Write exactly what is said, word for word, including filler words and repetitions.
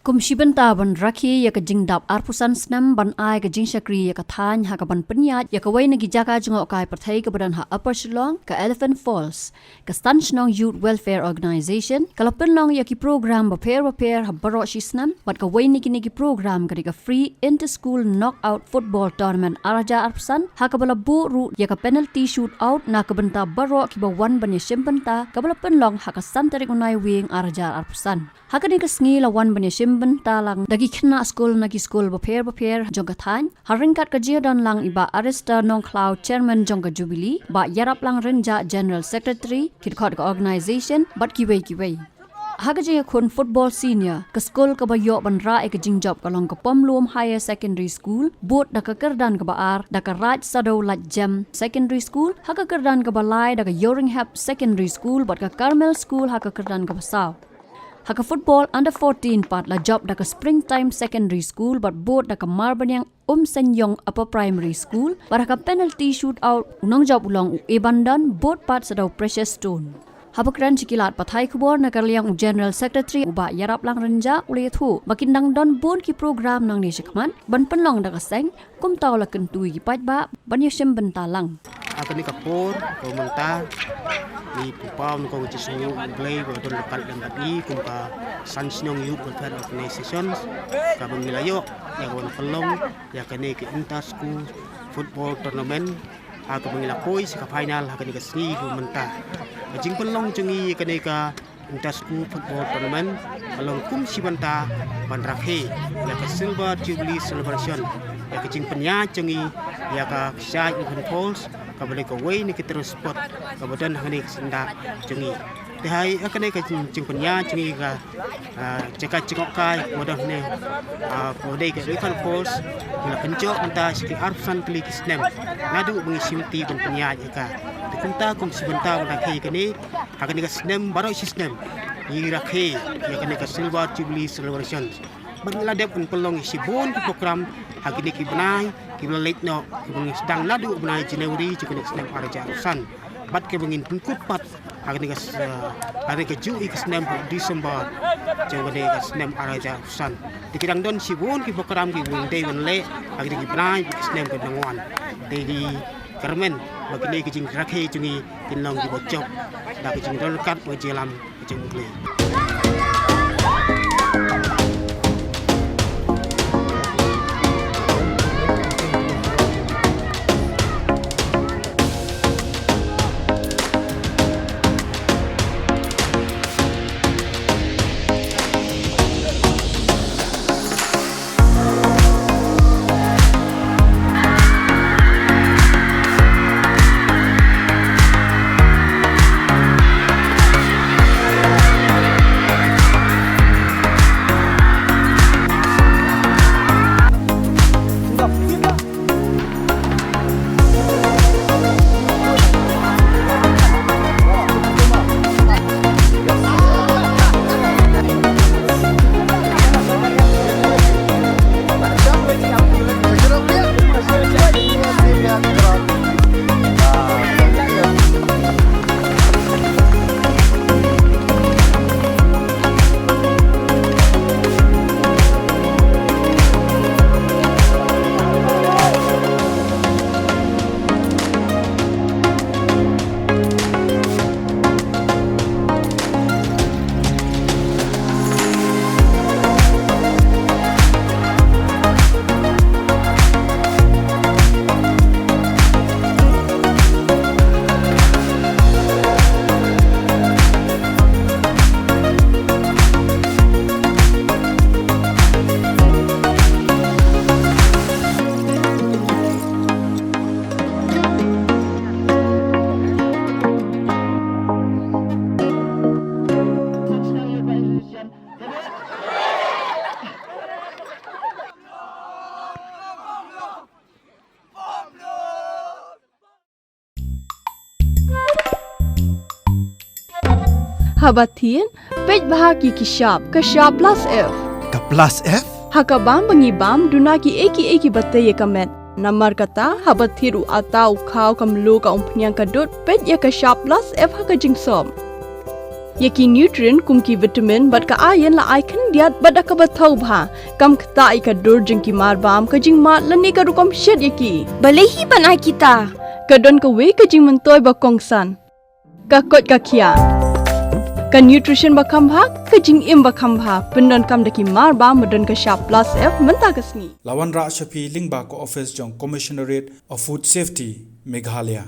Kum shi bynta ban rakhe ïa ka jingdap arphew san snem ban ai ka jingshakri ïa ka thaiñ ha kaban pynïaid ïa kawei na ki jaka jngohkai pyrthei kaba don ha Upper Shillong, ka Elephant Falls, ka San Shnong Youth Welfare Organisation ka la pynlong ïa ki program bapher bapher ha baroh shi snem, bad kawei na kine ki program ka dei ka Free Inter School Knockout Football Tournament ar hajar arphew san, ha kaba la buh ruh ïa ka penalty shootout na ka bynta baroh kiba wan ban ïashim bynta, kaba la pynlong ha ka san tarik u Naiwieng ar hajar arphew san. Ha kane ka sngi la wan ban ïashim bynta lang da ki khynnah skul na ki skul bapher bapher jong ka thaiñ, ha ryngkat ka jingdon lang i Bah Arista Nongkhlaw, Chairman jong ka Jubilee, Bah Ïaraplang Rynjah, General Secretary, ki dkhot ka organisation, bad kiwei kiwei. Ha ka jingïakhun football senior, ka skul kaba ïoh ban rah ïa ka jingjop ka long ka Pomlum Higher Secondary School, bud da ka kyrdan kaba ar da ka Raid Sadew Laitjem Secondary School, ha ka kyrdan kaba lai da ka Ïewrynghep Secondary School, bad ka Carmel School ha ka kyrdan kaba saw. Ha ka football under fourteen pat la jop da ka Springtime Secondary School, bad bud da ka Marbaniang Umseiñiong Upper Primary School, bad ha ka penalty shootout u nongjop u long u Ebandon, bud pat sa da u Precious Stone. Haba kren sha ki lad pathai khubor na ka liang u General Secretary u Bah Ïaraplang Rynjah u la ïathuh ba kin dang don bun ki program nangne shakhmat ban pynlong da ka seng, kumta u la kyntu ïa ki paidbah ban ïashim bynta lang. Ha kane ka por kaba mynta, ngi pynpaw nyngkong ïa ka jingsngewnguh U Blei ba don ryngkat lem bad ngi kum ka San Shnong Youth Welfare Organization, kaba ngi la ïoh ïa ka ban pynlong ïa kane ka Inter School Football Tournament, ha kaba ngi la poi sha ka final ha kane ka sngi kaba mynta. Ka jingpynlong jong ngi ïa kane ka Inter School Football Tournament ka long kum shi bynta ban rakhe ïa ka Silver Jubilee Celebration, ïa ka jingpynïaid jong ngi ïa ka kshaid Elephant Falls, kaba dei kawei na ki tyrwa sport kaba don hangne ha ka syndah jong ngi. Te ha ïa kane ka jing, jingpynïaid jong ngi ka, ah, jaka jngohkai kaba don hangne, ah, kaba dei ka Elephant Falls, ngi la pynjop mynta sha ki arphew san tylli ki snem naduh ba ngi shim ti ban pynïaid ïa ka. Te kumta kum shi bynta ban rakhe ïa kane, ha kane ka snem baroh shi snem ngi rakhe ïa kane ka Silver Jubilee Celebration. Bad ngi la dep ban pynlong ïa shibun ki program ha kine ki bnai kiba la leit noh, kiba ngi sdang naduh u bnai January jong kane ka snem ar hajar arphew san. Bad kiba ngin pynkut pat ha kane ka s-, ha kane kajuh ka snem, ha December jong kane ka snem ar hajar arphew san. Te ki dang don shibun ki program kiba ngin dei ban leh ha kine ki bnai, ki snem kiba dang wan. Te ngi kyrmen ba kine ki jingrakhe jong ngi kin long kiba jop da ka jingdon ryngkat bad jingïalam ka jong U Blei. Haba thied, peit bha ki ki shap, ka shap plus F. Ka plus F? Ha ka bam ba ngi bam, duna ki ei ki ei kiba tei ïa ka met. Namar kata, haba thied u atta, u khaw, ka mluh, ka umphniang, ka dud, peit ïa ka shap plus F ha ka jingsop. Ïa ki nutrient kum ki vitamin bad ka iron la ai khyndiat bad da kaba thaw bha, kam ktah ïa ka dur jong ki marbam, ka jingmad lane ka rukom shet ïa ki. Balei hi ban ai kita? Ka don kawei ka jingmyntoi ba kongsan. Ka koit ka khiah. Ka nutrition ba kham bha, ka jingim ba kham bha, pyndonkam da ki marbam ba don ka shap plus F mynta ka sngi. La wanrah sha phi lyngba ka office jong Commissionerate of Food Safety, Meghalaya.